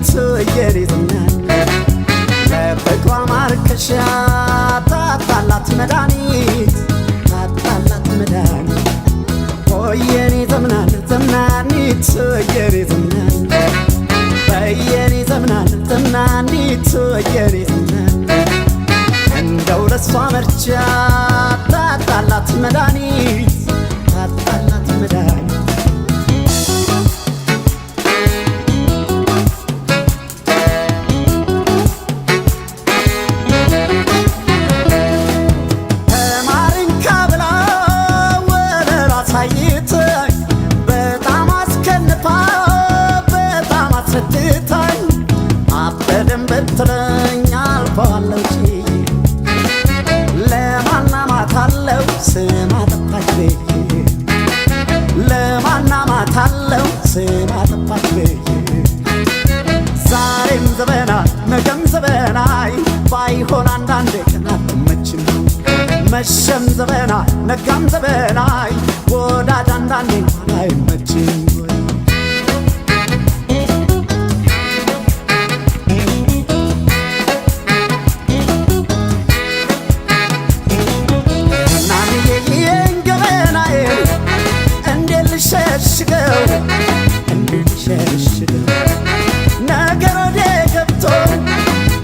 የኔ ዘምናን ለፍቅሯ ማርከሻ ታጣላት መድኃኒት ታጣላት መድኃኒት የኔ ዘምናን ዘምናኒት የኔ ዘምናን በየኔ ዘምናን ዘምናኒት የኔ ዘምናን እንደው ለሷ መርቻ ታጣላት መድኃኒት ታጣላት መድኃኒት ተማሪንካ ብላ ወለላ ሳይተኝ በጣም አስከንፋ በጣም አስረድታኝ አበደን ብትለኝ አልፈዋለሁ ችዬ ለማናማታለው ስም አጠፋች ብዬ ለማናማታለው ስም አጠፋች ብዬ ዛሬም ዘበናይ ነገም ዘበናይ ባይሆን አንዳንዴ ቀን አትመችም መሸም ዘበናይ ነጋም ዘበናይ ወዳጅ አንዳንዴ እንኳን አይመችም ወይ እናንዬ ይህን ገበናዬን እንዴት ልሸሽገው እንዴት ልሸሽገው ነገር ወደ ገብቶ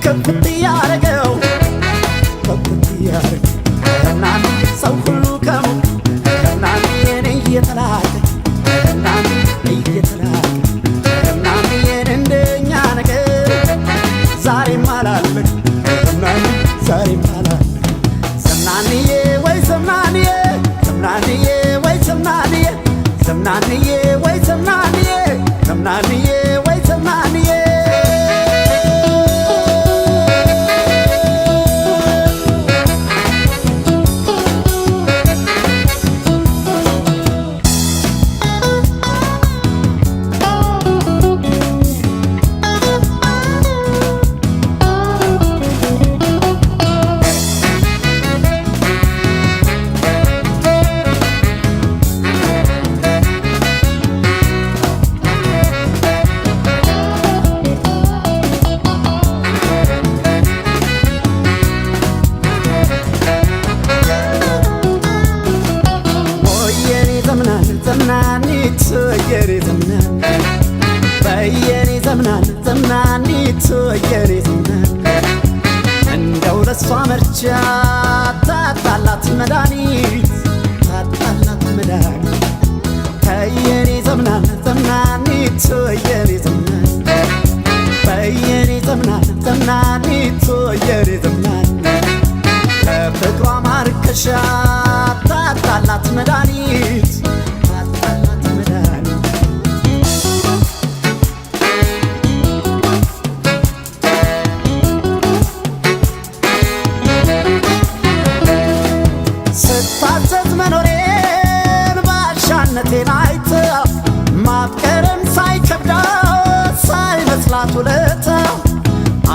ክፍት እያረገው ክፍት እያረገው እናንዬ ሰው ሁሉ ከሞት እናንዬን እየተላቀ እናንዬ እየተላቀ እናንዬን እንደኛ ነገር ዛሬም አላለቅ እናንዬ ዛሬም አላለቅ ዘምናንዬ ወይ ዘምናንዬ ዘምናንዬ ወይ ዘምናንዬ ዘምናንዬ ወይ ዘምናንዬ ዘምናንዬ ወይ ዘምናንዬ የኔ ዘምናን ዘምናኒት የኔ ዘምናን በየኔ ዘምናን ዘምናኒት የኔ ዘምናን እንደው ለሷ መርቻ ታጣላት መድኃኒት ታጣላት መድኃኒት ተየኔ ዘምናን ዘምናኒት የኔ ዘምናን በየኔ ዘምናን ዘምናኒት የኔ ዘምናን ለፍቅሯ ማርከሻ ታጣላት መድኃኒት ታጣላት መድኃኒት ስታዘዝ መኖሬን ባሻነቴን አይታ ማፍቀርም ሳይከብዳት ሳይመስላት ውለታ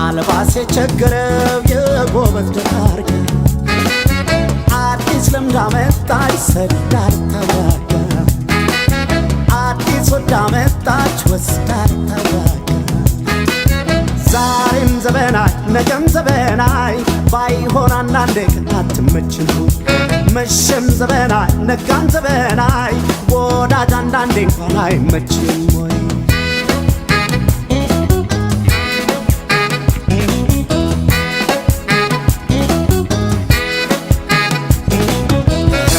አልባስ የቸገረው የጎበዝ ደታርጋ አዲስ ልምድ አመጣች ሰዳ ታዋጋ አዲስ ወዳ መጣች ወስዳ ታዋጋ ዛሬም ዘበናይ ነገም ዘበናይ ባይሆን አንዳንዴ ቀን አትመችም መሸም ዘበናይ ነጋም ዘበናይ ወዳጅ አንዳንዴ እንኳን አይመችም ወይ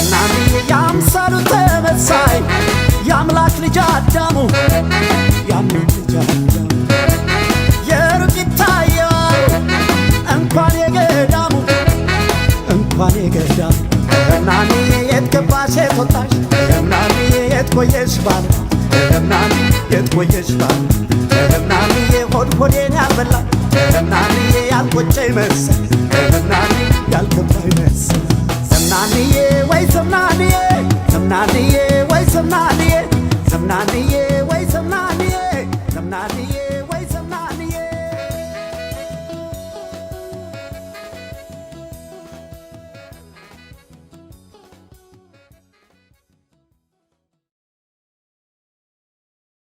እናንዬ የአምሳሉ ተመሳይ የአምላክ ልጅ አዳሙ የአምላክ ልጅ አዳሙ የሩቅ ይታየዋል እንኳን የገዳሙ እንኳን የገዳሙ እናንዬ የት ገባሽ የት ወጣሽ እናንዬ የት ቆየሽ ባል እናንዬ የት ቆየሽ ባል እናንዬ ሆድ ሆዴን ያልበላ እናንዬ ያልቆጨ ይመስል እናንዬ ያልገባ ይመስል